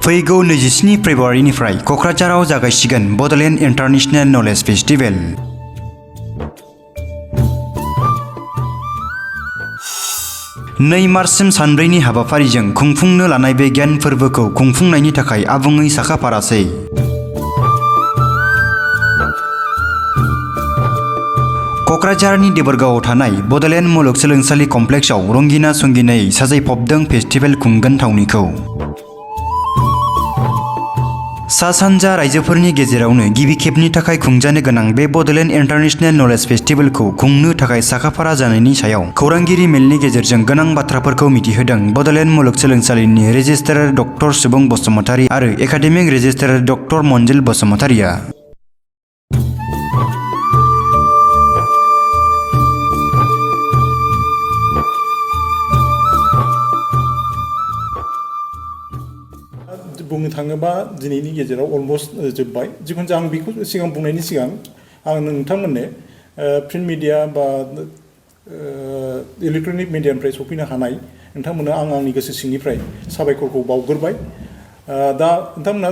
फैगौ 27 फेब्रुवारिनिफ्राय क'क्राझाराव जागायसिगोन Bodoland international knowledge festival. 2 मार्चसिम सानब्रैनि हाबाफारिजों खुंफुंनो लानाय बे गियान फोरबोखौ खुंफुंनायनि थाखाय आबुङै साखाफारासै। क'क्राझारनि देबोरगावआव थानाय बड'लेण्ड मुलुगसोलोंसालि कमप्लेक्सआव रंगिना संगिनायै साजायफबदों फेस्टिभेल खुंगोन थावनिखौ। सा-सानजा रायजोफोरनि गेजेरावनो गिबि खेबनि थाखाय खुंजानो गोनां बे बड'लेण्ड इन्टारनेशनेल नलेज फेस्टिभेलखौ खुंनो थाखाय साखाफारा जानायनि सायाव खौरांगिरि मेलनि गेजेरजों गोनां बाथ्राफोरखौ मिथिहोदों बड'लेण्ड मुलुगसोलोंसालिनि रेजिस्ट्रार डक्टर सुबुं बसुमतारी आरो एकाडेमिक रेजिस्ट्रार डक्टर मन्जिल बसुमतारीया। बुंनो थाङोबा दिनैनि गेजेराव अलमोस्ट जोब्बाय। जिखुनु जाया आं बेखौ सिगां बुंनायनि सिगां आं नोंथांमोननो प्रिन्ट मिडिया बा इलेक्ट्रनिक मिडियानिफ्राय सफैनो हानाय नोंथांमोननो आंनि गोसो सिंनिफ्राय साबायखरखौ बावग्रोबाय। दा नोंथांमोना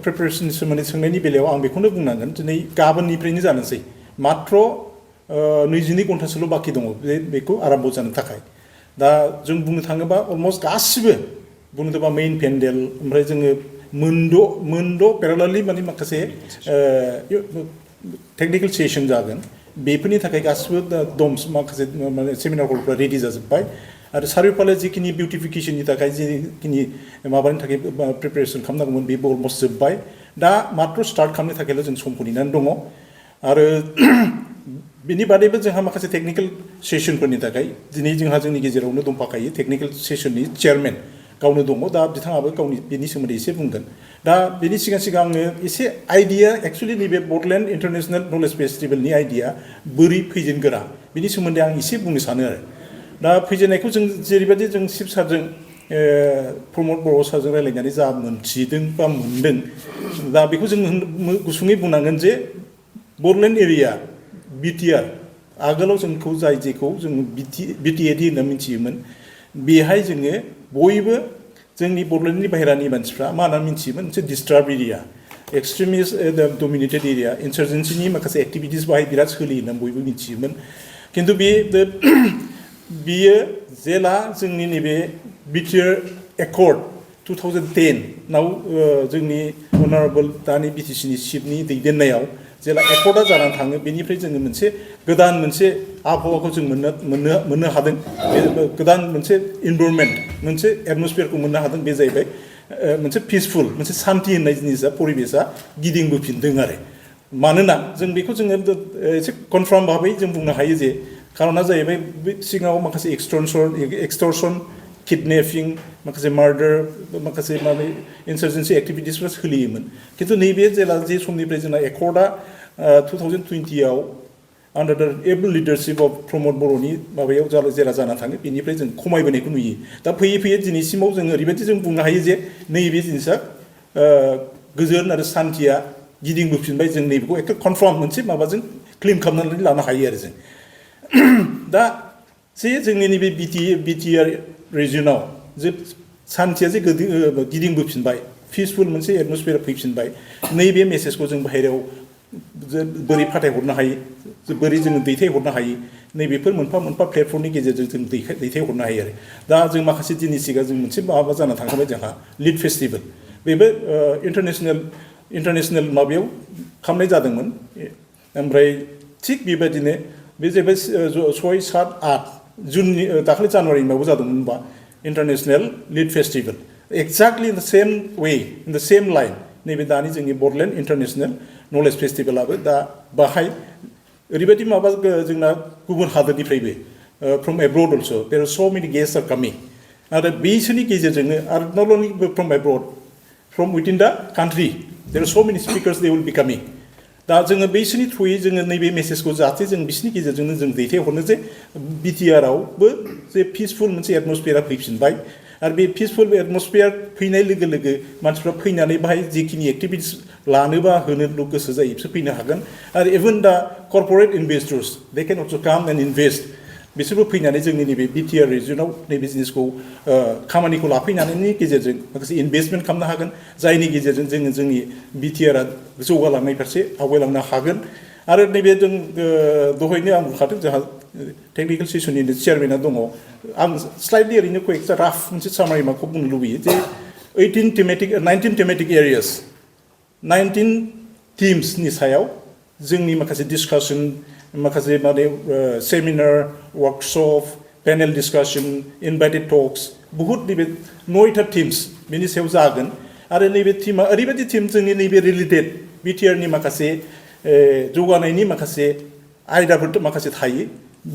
प्रिपारेसननि सोमोन्दै सोंनायनि बेलायाव आं बेखौनो बुंनांगोन दिनै गाबोननिफ्रायनो जानोसै मात्र 22 घन्टासोल' बाखि दङ बेखौ आराम्भ जानो थाखाय। दा जों बुंनो थाङोबा अलमोस्ट गासिबो बुंनो थाङोबा मेइन पेन्डेल ओमफ्राय जोङो मोनद' पेरालालि माने माखासे टेकनिकेल सेसन जागोन बेफोरनि थाखाय गासिबो दम माखासे माने सेमिनार हलफ्रा रेडि जाजोब्बाय आरो सारिय'फाले जिखिनि बिउटिफिकेसननि थाखाय जिखिनि माबानि थाखाय प्रिपारेसन खालामनांगौमोन बेबो अलमोस्ट जोब्बाय। दा मात्र स्टार्ट खालामनो थाखायल' जों समखौ नेनानै दङ आरो बिनि बादैबो जोंहा माखासे टेकनिकेल सेसनफोरनि थाखाय दिनै जोंहा जोंनि गेजेरावनो दंफाखायो टेकनिकेल सेसननि चेयारमेन गावनो दङ। दा बिथाङाबो गावनि बेनि सोमोन्दै एसे बुंगोन। दा बेनि सिगां आङो एसे आइडिया एक्सुवेलि नैबे बड'लेण्ड इन्टारनेशनेल नलेज फेस्टिभेलनि आइडिया बोरै फैजेनगोरा बिनि सोमोन्दै आं एसे बुंनो सानो आरो। दा फैजेननायखौ जों जेरैबायदि जों चिफ सारजों प्रमद बर' सारजों रायलायनानै जा मोनथिदों बा मोनदों दा बेखौ जों गुसुङै बुंनांगोन जे बड'लेण्ड एरिया बिटिआर आगोलाव जोंखौ जेखौ जों बिटिएडि होनना मिथियोमोन बेहाय जोङो बयबो जोंनि बड'लेण्डनि बाहेरानि मानसिफ्रा मा होनना मिथियोमोन मोनसे डिस्टार्ब एरिया एक्सट्रिमिस्ट डमिनेटेड एरिया इन्सारजेन्सिनि माखासे एक्टिभिटिस बाहाय बिराद सोलियो होनना बयबो मिथियोमोन। खिन्थु बियो जेला जोंनि नैबे बिटिआर एकर्ड 2010 नाव जोंनि अनारेबल दानि बिटिसिनि चिफनि दैदेननायाव जेला एकर्डआ जानानै थाङो बेनिफ्राय जोङो मोनसे गोदान मोनसे आबहावाखौ जों मोननो हादों। गोदान मोनसे इनभारनमेन्ट मोनसे एटमसफियारखौ मोननो हादों। बे जाहैबाय मोनसे पिसफुल मोनसे सान्थि होननाय जिनिसा परिबेसा गिदिंबोफिनदों आरो। मानोना जों बेखौ जोङो एसे कनफार्म भाबै जों बुंनो हायो जे खारना जाहैबाय सिगाङाव माखासे एक्सटर्सन किडनेपिं माखासे मार्डार माखासे माने इन्सारजेन्सि एक्टिभिटिसफ्रा सोलियोमोन। खिन्थु नैबे जेला जे समनिफ्राय जोंना एकर्डआ 2020आव आन्डार द एबल लिडारशिप अफ प्रमद बर'नि माबायाव जेला जाना थाङो बेनिफ्राय जों खमायबोनायखौ नुयो। दा फैयै दिनैसिमाव जों ओरैबायदि जों बुंनो हायो जे नैबे जिनिसा गोजोन आरो सान्थिया गिदिंबोफिनबाय। जों नैबेखौ एखे कनफार्म मोनसे माबाजों क्लेम खालामनानै लानो हायो आरो जों। दा जे जोंनि नैबे बिटिआर रिजनाव जे सान्थिया जे गिदिंबोफिनबाय पिसफुल मोनसे एटमसफियार फैफिनबाय नैबे मेसेजखौ जों बाहेरायाव बोरै फाथायहरनो हायो बोरै जोङो दैथायहरनो हायो नैबेफोर मोनफा मोनफा प्लेटफर्मनि गेजेरजों जों दैथायहरनो हायो आरो। दा जों माखासे दिननि सिगां जों मोनसे माबा जाना थांखाबाय जोंहा लिड फेस्टिभेल बेबो इन्टारनेशनेल माबायाव खालामनाय जादोंमोन। ओमफ्राय थिग बेबायदिनो बे जाहैबाय 6, 7, 8 जुननि दाखालि जानुवारिनि माबायाव जादोंमोन होनबा international lead festival exactly in the same way in the same line नैबे दानि जोंनि बड'लेण्ड इन्टारनेशनेल नलेज फेस्टिभेलाबो दा बाहाय ओरैबायदि माबा जोंना गुबुन हादोरनिफ्रायबो फ्रम एब्रड अल्स' देयर आर सो मेनि गेस्ट आर कामिं आरो बिसोरनि गेजेरजोंनो आरो not only from abroad from within the country there are so many स्पिकार्स Day will बि कामिं। दा जोङो बैसोरनि थ्रुयै जोङो नैबे मेसेजखौ जाहाथे जों बिसोरनि गेजेरजोंनो जों दैथायहरनो जे बिटिआरआवबो जे पिसफुल मोनसे एटमसफियारा फैफिनबाय आरो बे पिसफुल एटमसफियार फैनाय लोगो लोगो मानसिफ्रा फैनानै बाहाय जिखिनि एक्टिभिटिस लानोबा होनो गोसो जायो बिसोर फैनो हागोन। आरो इभेन दा कर्परेट इनभेस्टर्स दे केन अलसो काम एन्ड इनभेस्ट बिसोरबो फैनानै जोंनि नैबे बिटिआर रिजनाव नैबे जिनिसखौ खामानिखौ लाफैनायनि गेजेरजों माखासे इनभेस्टमेन्ट खालामनो हागोन जायनि गेजेरजों जोङो जोंनि बिटिआरआ जौगालांनाय फारसे आवगायलांनो हागोन आरो नैबे जों दहायनो आं बुंखादों जोंहा टेक्निकेल सेसननि चेयारमेना दङ आं स्लाइडलि ओरैनो कয়েকটা राफ मोनसे सामारि माखौ बुंनो लुबैयो जे 19 थेमेटिक एरियास 19 थिम्सनि सायाव जोंनि माखासे डिसकासन माखासे माने seminar workshop panel discussion invited talks बहुत नैबे 9टा थिम्स बेनि सायाव जागोन आरो नैबे थिमा ओरैबायदि थिम जोंनि नैबे रिलेटेड बिटिआरनि माखासे जौगानायनि माखासे आयदाफोर माखासे थायो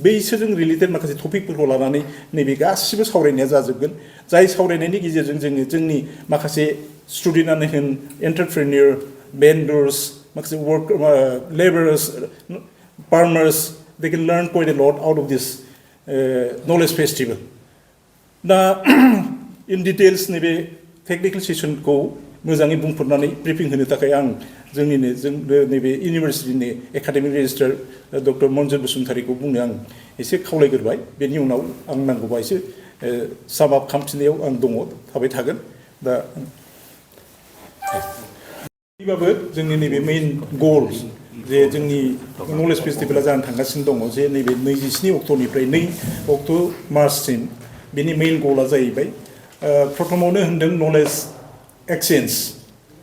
बैसोरजों रिलेटेड माखासे टपिकफोरखौ लानानै नैबे गासिबो सावरायनाया जाजोबगोन जाय सावरायनायनि गेजेरजों जोङो जोंनि माखासे स्टुडेन्टआनो होन एन्टारप्रेनियर भेन्डर्स माखासे work लेबारार्स farmers they can learn quite a lot out of this knowledge festival दा in details नैबे टेक्निकेल सेसनखौ मोजाङै बुंफोरनानै ब्रिफिं होनो थाखाय आं जोंनिनो नैबे इउनिभार्सिटिनि एकाडेमिक रेजिस्ट्रार डक्टर मनजर बसुमतारीखौ बुंनो आं एसे खावलायग्रोबाय बेनि उनाव आं नांगौबा एसे साम आप खालामफिननायाव आं दङ थाबाय थागोन दा बिदिबाबो जोंनि नैबे मेइन गल्स जे जोंनि नलेज फेस्टिभेला जानो थांगासिनो दङ जे नैबे 27 अक्ट'निफ्राय 2 अक्ट' मार्चसिम बेनि मेइन गला जाहैबाय प्रथमावनो होनदों नलेज एक्सचेन्ज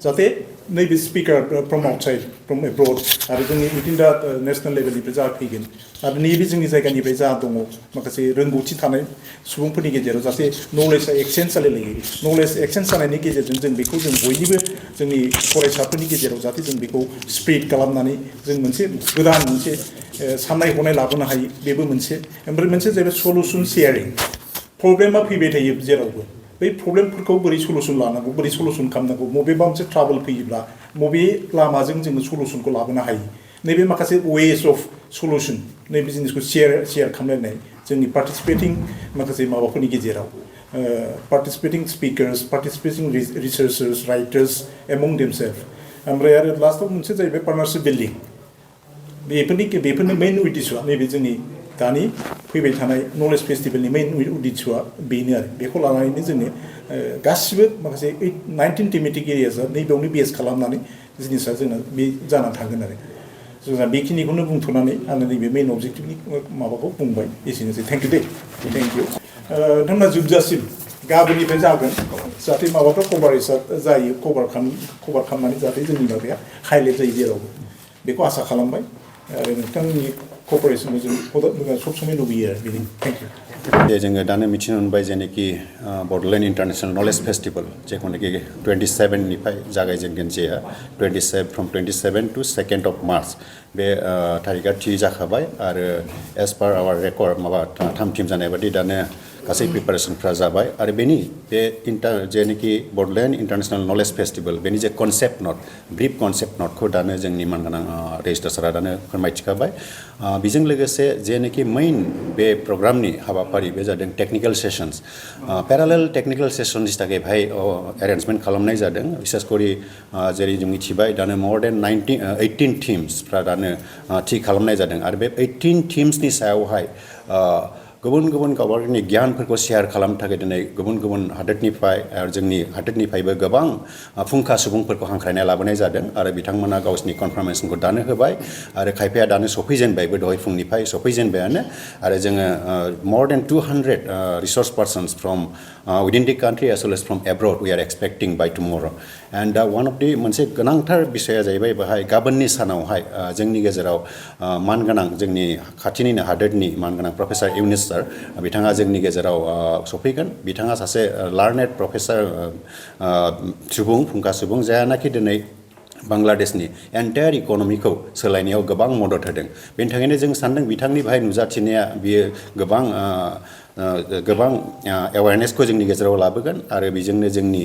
जाहाथे नैबे स्पिकार फ्रम आउटसाइड फ्रम एब्रड आरो जोंनि उइदिन दा नेसनेल लेभेलनिफ्राय जा फैगोन आरो नैबे जोंनि जायगानिफ्राय जा दङ माखासे रोंगौथि थानाय सुबुंफोरनि गेजेराव जाहाथे नलेजआ एक्सचेन्ज जालायलायो नलेज एक्सचेन्ज जानायनि गेजेरजों जों बेखौ जों बयनिबो जोंनि फरायसाफोरनि गेजेराव जाहाथे जों बेखौ स्प्रेड खालामनानै जों मोनसे गोदान मोनसे साननाय हनाय लाबोनो हायो बेबो मोनसे ओमफ्राय मोनसे जाहैबाय सलुसन शेयारिं प्रब्लेमा फैबाय थायो जेरावबो बै प्रब्लेमफोरखौ बोरै सलुसन लानांगौ बोरै सलुसन खालामनांगौ बबेबा मोनसे ट्राबल फैयोब्ला बबे लामाजों जोङो सलुसनखौ लाबोनो हायो नैबे माखासे वेज अफ सलुसन नैबे जिनिसखौ शेयार खालामलायनाय जोंनि पार्टिसिपेटिं माखासे माबाफोरनि गेजेराव पार्टिसिपेटिं स्पिकार्स पार्टिसिपेटिं रिसार्चार्स राइटार्स एमंग देमसेल्फ ओमफ्राय आरो लास्टआव मोनसे जाहैबाय पार्टनारशिप बिल्डिं बेफोरनो मेइन उद्देश्यआ नैबे जोंनि दानि फैबाय थानाय नलेज फेस्टिभेलनि मेइन उद्देश्यआ बेनो आरो बेखौ लानानैनो जोङो गासिबो माखासे 19 थेमेटिक एरियासआ नैबेयावनो बेस खालामनानै जिनिसा जोंना बे जानानै थांगोन आरो जोंहा बेखिनिखौनो बुंथ'नानै आङो नैबे मेइन अबजेक्टिभनि माबाखौ बुंबाय एसेनोसै थेंक इउ नोंथांमोना जोबजासिम गाबोननिफ्राय जागोन जाहाथे माबाफोर कभारेजआ जायो कभार खालामनानै जाहाथे जोंनि माबाया हाइलाइट जायो जेरावबो बेखौ आसा खालामबाय आरो नोंथांनि कपारेसनखौ जों सब समय लुबैयो आरो बेनो थेंक इउ जे जोङो दानो मिथिनो मोनबाय जेनोखि बड'लेण्ड इन्टारनेशनेल नलेज फेस्टिभेल जेखौनाखि 27निफ्राय जागायजेनगोन जेहा from 27 to 2nd of March बे थारिखआ थि जाखाबाय आरो एज पार आवार रेकर्ड माबा थाम थिम जानाय बादि दानो गासै प्रिपारेसनफ्रा जाबाय आरो बेनि बे जेनोखि बड'लेण्ड इन्टारनेशनेल नलेज फेस्टिभेल बेनि जे कनसेप्ट नट ब्रिफ कनसेप्ट नटखौ दानो जोंनि मानगोनां रेजिस्ट्रारा दानो फोरमायथिखाबाय बेजों लोगोसे जेनोखि मेइन बे प्रग्रामनि हाबाफारि बे जादों टेक्निकेल सेसन्स पेरालेल टेक्निकेल सेसन्सनि थाखाय बेहाय एरेन्जमेन्ट खालामनाय जादों बिसेसकरि जेरै जों मिथिबाय दानो मोर देन 18 थिम्सफ्रा दानो थि खालामनाय जादों आरो बे 18 थिम्सनि सायावहाय गुबुन गुबुन गावबागावनि गियानफोरखौ शेयार खालामनो थाखाय दिनै गुबुन गुबुन हादोरनिफ्राय आरो जोंनि हादोरनिफ्रायबो गोबां फुंखा सुबुंफोरखौ हांख्रायनाय लाबोनाय जादों आरो बिथांमोना गावसिनि कनफार्मेशनखौ दानो होबाय आरो खायफाया दानो सफैजेनबायबो दहाय फुंनिफ्राय सफैजेनबायानो आरो जोङो more than 200 research persons from within the country as well as from abroad we are expecting by tomorrow and one of the मोनसे गोनांथार बिषया जाहैबाय बेहाय गाबोननि सानावहाय जोंनि गेजेराव मानगोनां जोंनि खाथिनिनो हादोरनि मानगोनां प्रफेसर इउनिस सार बिथाङा जोंनि गेजेराव सफैगोन बिथाङा सासे लार्नेड प्रफेसर सुबुं फुंखा सुबुं जायानाखि दिनै बांलादेशनि एन्टायार इक'नमिखौ सोलायनायाव गोबां मदद होदों बेनि थाखायनो जों सान्दों बिथांनि बाहाय नुजाथिनाया बियो गोबां गोबां एवारनेसखौ जोंनि गेजेराव लाबोगोन आरो बेजोंनो जोंनि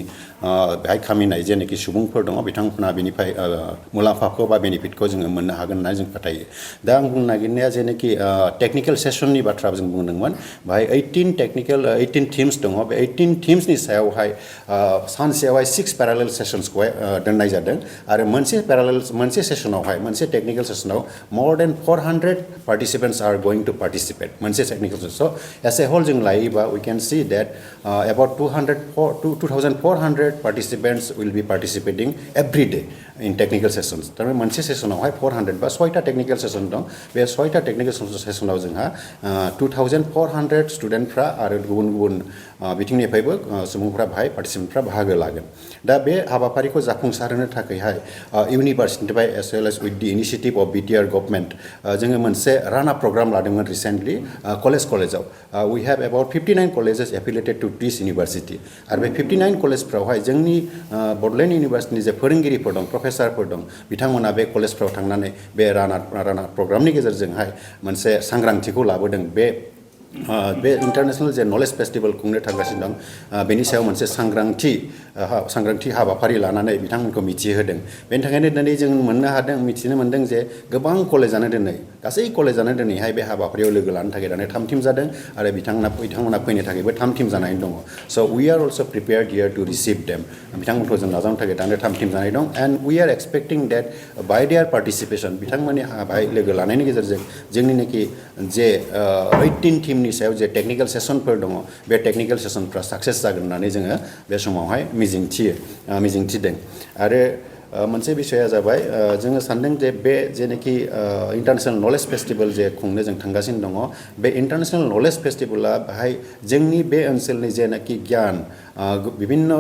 बेहाय खामिनाय जेनाखि सुबुंफोर दङ बिथांमोना बेनिफ्राय मुलाम्फाखौ बा बेनिफिटखौ जोङो मोननो हागोन होनना जों फोथायो दा आं बुंनो नागिरनाया जेनाखि टेक्निकेल सेसननि बाथ्रा जों बुंदोंमोन बाहाय 18 टिम्स दङ बे 18 टिम्सनि सायावहाय सानसेयावहाय 6 पेरालेल सेसन्सखौहाय दोननाय जादों आरो मोनसे सेसनावहाय मोनसे टेक्निकेल सेसनाव more than 400 participants are going to participate मोनसे technical session so as a whole जों लायोबा we can see that about 2400 participants will be participating every day in technical sessions थारमाने मोनसे सेसनावहाय 400 बा 6टा टेक्निकेल सेसन दं बे 6टा टेक्निकेल सेसनाव जोंहा 2400 स्टुडेन्टफ्रा आरो गुबुन गुबुन बिथिंनिफ्रायबो सुबुंफ्रा बाहाय पार्टिसिपेन्टफ्रा बाहागो लागोन दा बे हाबाफारिखौ जाफुंसारहोनो थाखायहाय इउनिभार्सिटिनिफ्राय as well as with the initiative of BTR government जोङो मोनसे राना प्रग्राम लादोंमोन रिसेन्टलि कलेजाव we have about 59 colleges affiliated to this university आरो बे 59 कलेजफ्रावहाय जोंनि बड'लेण्ड इउनिभार्सिटिनि जे फोरोंगिरिफोर दं प्रफेसारफोर दं बिथांमोना बे कलेजफ्राव थांनानै बे राना प्रग्रामनि गेजेरजोंहाय मोनसे सांग्रांथिखौ लाबोदों बे इंटरनेशनल जे नलेज फेस्टिवल खुंनो थांगासिनो दं बेनि सायाव मोनसे सांग्रांथि हाबाफारि लानानै बिथांमोनखौ मिथिहोदों बेनि थाखायनो दिनै जों मिथिनो मोनदों जे गोबां कलेजानो दिनै गासै कलेजानो दिनैहाय बे हाबाफारियाव लोगो लानो थाखाय दानो थाम-थिम जादों आरो बिथांमोना फैनो थाखायबो थाम-थिम जानानै दङ so' we are also' prepared here to receive them बिथांमोनखौ जों नाजावनो थाखाय दानो थाम-थिम जानाय दं and we are expecting that by their participation बिथांमोननि बाहाय लोगो लानायनि गेजेरजों जोंनिनोखि जे 18 टिमनि सायाव जे टेक्निकेल सेसनफोर दङ बे टेक्निकेल सेसनफ्रा साक्सेस जागोन होननानै जोङो बे समावहाय मिजिंथिदों आरो मोनसे बिषया जाबाय जोङो सानदों जे बे जेनाखि इन्टारनेशनेल नलेज फेस्टिवल जे खुंनो जों थांगासिनो दङ बे इन्टारनेशनेल नलेज फेस्टिवला बाहाय जोंनि बे ओनसोलनि जेनाखि गियान विभिन्न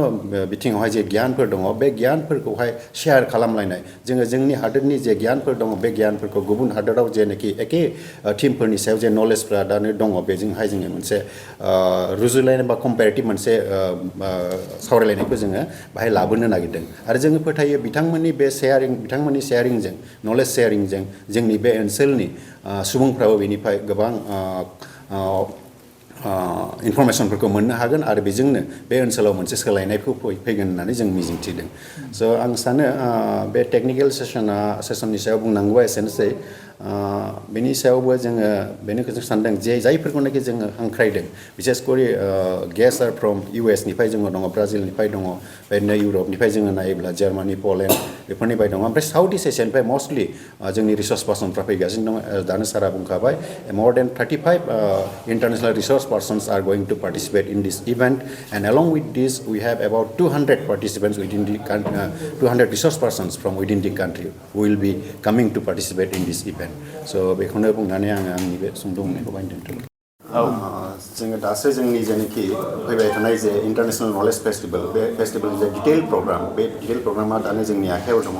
बिथिङावहाय जे गियानफोर दङ बे गियानफोरखौहाय शेयार खालामलायनाय जोङो जोंनि हादोरनि जे गियानफोर दङ बे गियानफोरखौ गुबुन हादोराव जेनाखि एखे टिमफोरनि सायाव जे नलेजफ्रा दानो दङ बेजोंहाय जोङो मोनसे रुजुलायनाय बा कम्पेरेटिभ मोनसे सावरायलायनायखौ जोङो बाहाय लाबोनो नागिरदों आरो जोङो फोथायो बिथांमोननि शेयारिंजों नलेज शेयारिंजों जोंनि बे ओनसोलनि सुबुंफ्राबो बेनिफ्राय गोबां इनफरमेसनफोरखौ मोननो हागोन आरो बेजोंनो बे ओनसोलाव मोनसे सोलायनायखौ फैगोन होननानै जों मिजिंथिदों स' आं सानो बे टेक्निकेल सेसननि सायाव बुंनांगौआ एसेनोसै बेनि सायावबो जोङो बेनिखौ जों सानदों जे जायफोरखौनाखि जोङो हांख्रायदों बिसेसकरि गेस्ट आर फ्रम इउएसनिफ्राय जोङो दङ ब्राजिलनिफ्राय दङ बेदिनो इउरपनिफ्राय जोङो नायोब्ला जार्मानि पलेण्ड बेफोरनिफ्राय दङ ओमफ्राय साउथ इस्ट एसियानिफ्राय मस्टलि जोंनि रिसर्स पार्सनफ्रा फैगासिनो दङ दानो सारा बुंखाबाय more than 35 international resource persons are going to participate in this event and along with this we have about 200 participants within the 200 resource persons from within the country who will be coming to participate in this event so बेखौनो बुंनानै आङो आंनि बे सुंद' बुंनायखौ बाहाय दोनथ'बाय जोङो दासो जोंनि जेनाखि फैबाय थानाय जे इन्टारनेशनेल नलेज फेस्टिवल बे फेस्टिवलनि जे डिटेल प्रग्राम बे डिटेल प्रग्रामा दानो जोंनि आखायाव दङ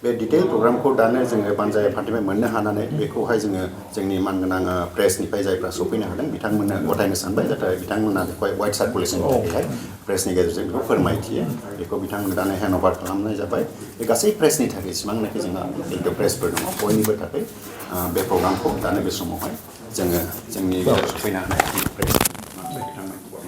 बे डिटेल प्रग्रामखौ दानो जोङो बानजाय फार्टिनिफ्राय मोननो हानानै बेखौहाय जोङो जोंनि मानगोनां प्रेसनिफ्राय जायफ्रा सफैनो हादों बिथांमोननो गथायनो सानबाय जाहाथे बिथांमोना बेखौहाय वाइड सार्कुलेसननि थाखाय प्रेसनि गेजेरजों बेखौ फोरमायथियो बेखौ बिथांमोननो दानो हेन्ड अभार खालामनाय जाबाय बे गासै प्रेसनि थाखाय सिबांनाखि जोंहा इलेक्ट्रिक प्रेसफोर दङ बयनिबो थाखाय बे प्रग्रामखौ दानो बे समावहाय जोङो जोंनि सफैनो हानाय प्रेस बिथांमोनखौ